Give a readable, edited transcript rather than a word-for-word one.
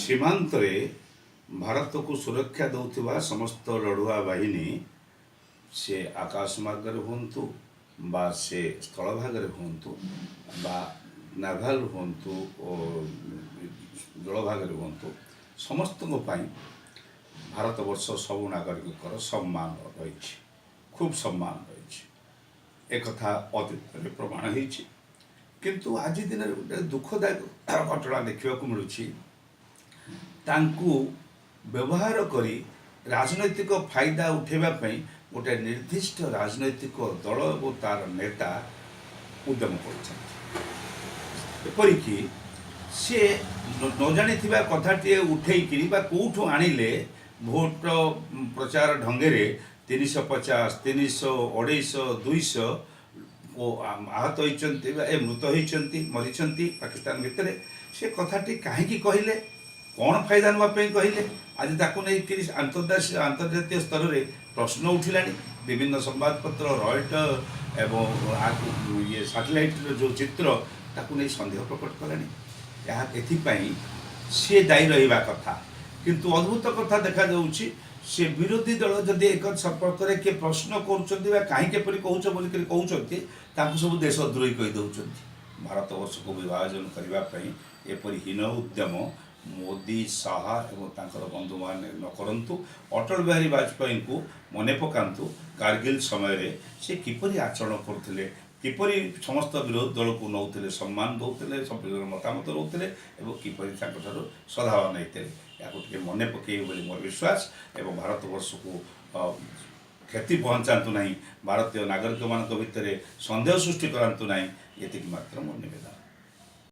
ସୀମାନ୍ତରେ ଭାରତକୁ ସୁରକ୍ଷା ଦେଉଥିବା ସମସ୍ତ ଲଢ଼ୁଆ ବାହିନୀ, ସେ ଆକାଶ ମାର୍ଗରେ ହୁଅନ୍ତୁ ବା ସେ ସ୍ଥଳଭାଗରେ ହୁଅନ୍ତୁ ବା ନାଭାଲ ହୁଅନ୍ତୁ ଓ ଜଳଭାଗରେ ହୁଅନ୍ତୁ, ସମସ୍ତଙ୍କ ପାଇଁ ଭାରତବର୍ଷ ସବୁ ନାଗରିକଙ୍କର ସମ୍ମାନ ରହିଛି, ଖୁବ୍ ସମ୍ମାନ ରହିଛି। ଏକଥା ଅତୀତରେ ପ୍ରମାଣ ହେଇଛି। କିନ୍ତୁ ଆଜି ଦିନରେ ଗୋଟେ ଦୁଃଖଦାୟକ ଘଟଣା ଦେଖିବାକୁ ମିଳୁଛି। ତାଙ୍କୁ ବ୍ୟବହାର କରି ରାଜନୈତିକ ଫାଇଦା ଉଠାଇବା ପାଇଁ ଗୋଟେ ନିର୍ଦ୍ଦିଷ୍ଟ ରାଜନୈତିକ ଦଳ ଏବଂ ତାର ନେତା ଉଦ୍ୟମ କରୁଛନ୍ତି। ଏପରିକି ସିଏ ନ ଜାଣିଥିବା କଥାଟିଏ ଉଠେଇକିରି ବା କେଉଁଠୁ ଆଣିଲେ, ଭୋଟ ପ୍ରଚାର ଢଙ୍ଗରେ 350, 300, 250, 200 ଓ ଆହତ ହୋଇଛନ୍ତି ବା ମୃତ ହୋଇଛନ୍ତି, ମରିଛନ୍ତି ପାକିସ୍ତାନ ଭିତରେ। ସେ କଥାଟି କାହିଁକି କହିଲେ? କ'ଣ ଫାଇଦା ନେବା ପାଇଁ କହିଲେ? ଆଜି ତାକୁ ନେଇକରି ଆନ୍ତର୍ଜାତୀୟ ସ୍ତରରେ ପ୍ରଶ୍ନ ଉଠିଲାଣି। ବିଭିନ୍ନ ସମ୍ବାଦପତ୍ର, ରଏଟର ଏବଂ ଇଏ ସାଟେଲାଇଟ୍ର ଯେଉଁ ଚିତ୍ର, ତାକୁ ନେଇ ସନ୍ଦେହ ପ୍ରକଟ କଲାଣି। ଏହା ଏଥିପାଇଁ ସିଏ ଦାୟୀ ରହିବା କଥା। କିନ୍ତୁ ଅଦ୍ଭୁତ କଥା ଦେଖାଯାଉଛି, ସେ ବିରୋଧୀ ଦଳ ଯଦି ଏକ ସମ୍ପର୍କରେ କିଏ ପ୍ରଶ୍ନ କରୁଛନ୍ତି ବା କାହିଁକି ଏପରି କହୁଛ ବୋଲିକରି କହୁଛନ୍ତି, ତାଙ୍କୁ ସବୁ ଦେଶଦ୍ରୋହୀ କହିଦେଉଛନ୍ତି। ଭାରତବର୍ଷକୁ ବିଭାଜନ କରିବା ପାଇଁ ଏପରି ହୀନ ଉଦ୍ୟମ ମୋଦି, ଶାହା ଏବଂ ତାଙ୍କର ବନ୍ଧୁମାନେ ନ କରନ୍ତୁ। ଅଟଳ ବିହାରୀ ବାଜପେୟୀଙ୍କୁ ମନେ ପକାନ୍ତୁ, କାର୍ଗିଲ ସମୟରେ ସେ କିପରି ଆଚରଣ କରୁଥିଲେ, କିପରି ସମସ୍ତ ବିରୋଧୀ ଦଳକୁ ନେଉଥିଲେ, ସମ୍ମାନ ଦେଉଥିଲେ, ସବୁ ମତାମତ ରହୁଥିଲେ ଏବଂ କିପରି ତାଙ୍କଠାରୁ ସଦ୍ଭାବ ନେଇଥିଲେ। ଏହାକୁ ଟିକେ ମନେ ପକାଇବେ ବୋଲି ମୋର ବିଶ୍ୱାସ। ଏବଂ ଭାରତବର୍ଷକୁ କ୍ଷତି ପହଞ୍ଚାନ୍ତୁ ନାହିଁ, ଭାରତୀୟ ନାଗରିକମାନଙ୍କ ଭିତରେ ସନ୍ଦେହ ସୃଷ୍ଟି କରାନ୍ତୁ ନାହିଁ, ଏତିକି ମାତ୍ର ମୋର ନିବେଦନ।